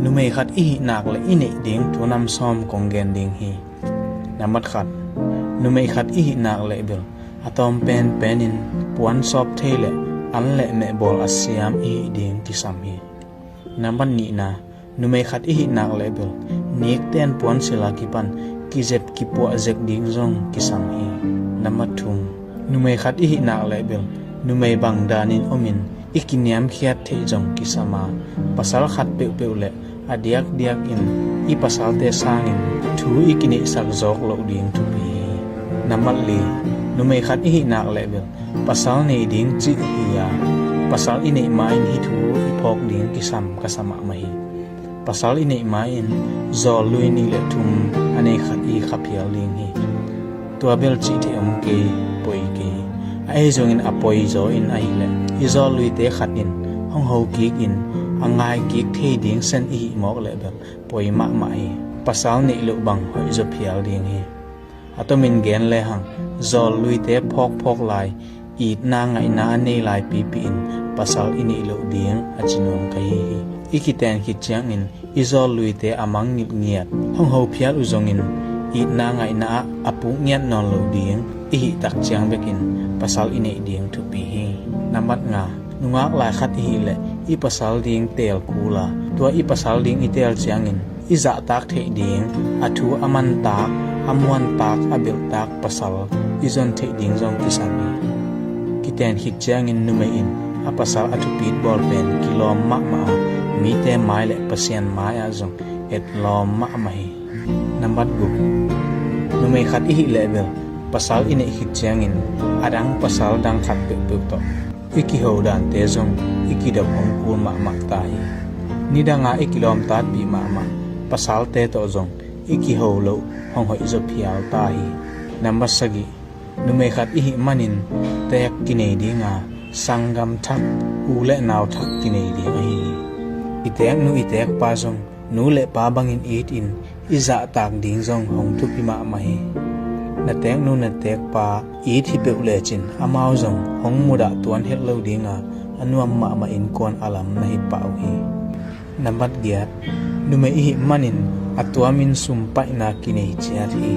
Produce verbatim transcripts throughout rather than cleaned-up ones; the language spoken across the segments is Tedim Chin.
Numei khat i hih nak leh i neih ding thu nam sawm kong gen ding hi. Nambat khat, numei khat i hih nak leh bel a tawm penpen in puan sawp thei leh an leh mehbawl a siam i hih ding kisam hi. Nambat nihna, numei khat i hih nak leh bel nikten puan sila kipan kizep kipuah zek ding zong kisam hi. Nambat thum, numei khat i hih nak leh bel numei bang danin omin i kiniamkhiat theih zong kisam a, pasal khat peuhpeuh leh a diakdiak in i pasalte sangin thu i kineihsak zawk loh ding thupi hi. Nambat li, numei khat i hih nak leh bel pasal nei ding cih hi a, pasal i neih ma-in hih thu i phawk ding kisam ka sa mahmah hi. Pasal i neih ma-in zawl lui nih leh thum a nei khat i kha phial ding hi. Tua bel cih theih om kei, poi kei. Ahi zongin a poi zaw in ahih leh i zawl luite khat in hong ho kik in a ngai kik thei ding sen i hih mawk leh bel poi mahmah hi. Pasal neih loh bang hoih zaw phial ding hi. A tomin gen lehang zawl luite phawkphawk lai, itna ngaihna a nei lai pipi in pasal i neih loh ding a ci nuam ka hi hi. I kiten khit ciangin i zawl luite a mangngilh ngiat hong ho phial uh zongin itna ngaihna ah a puk ngiat nawn lo ding i hih tak ciang bekin pasal i neih ding thupi hi. Nambat nga, nungak lai khat i hih leh i pasal ding teel kul a, tua i pasal ding i teel ciangin i zahtak theih ding, a thu a mantak, a muantak, a belhtak pasal i zon theih ding zong kisam hi. Kiten khit ciangin numei in a pasal a thupit bawl pen kilawm mahmah a, mite mai leh Pasian mai-ah zong etlawm mahmah hi. Nambat guk, numei khat i hih leh bel pasal i neih khit ciangin a dang pasal dang khat peuhpeuh tawh i kiho dante zong i kidop hong kul mahmah ta hi. Nidanga i kilawmtatpih mahmah pasalte tawh zong i kiho loh hong hoih zaw phial ta hi. Nambat sagih, numei khat i hih manin teek kinei dinga, sanggam thak, u leh nau thak kinei ding ahi hi. I teeknu i teekpa zong nu leh pa bangin it in i zahtak ding zong hong thupi mahmah hi. Na teeknu na teekpa it hi peuh lecin amau zong hong mudah tuan het lo dinga a nuam mahmah innkuan a lam na hi pah uh hi. Nambat giat, numei i hih manin a tuamin sumpaihna kinei ciat hi.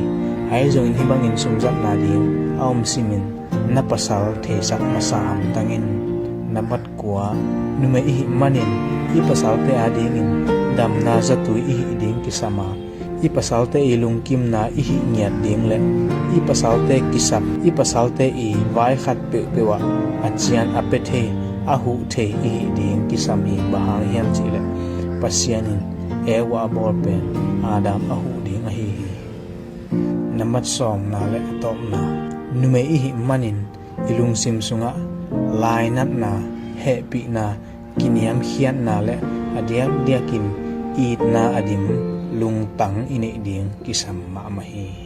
Ahi zongin hih bangin sumzatna ding a om simin na pasal theisak masa hamtang in. Nambat kua, numei i hih manin i pasalte adingin damna zatui i hih ding kisam a, i pasalte i lungkimna i hih ngiat ding leh i pasalte kisap, i pasalte i vai khat peuhpeuh ah a cian a pia thei, a huh thei i hih ding kisam hi. Bang hang hiam cih leh Pasian in Eva a bawl pen Adam a huh ding ahi hi. Nambat sawmna leh a tawpna, numei i hih manin i lungsim sungah lainatna, hehpihna, kiniamkhiatna leh a diakdiakin itna a dim lungtang i neih ding kisam mahmah hi.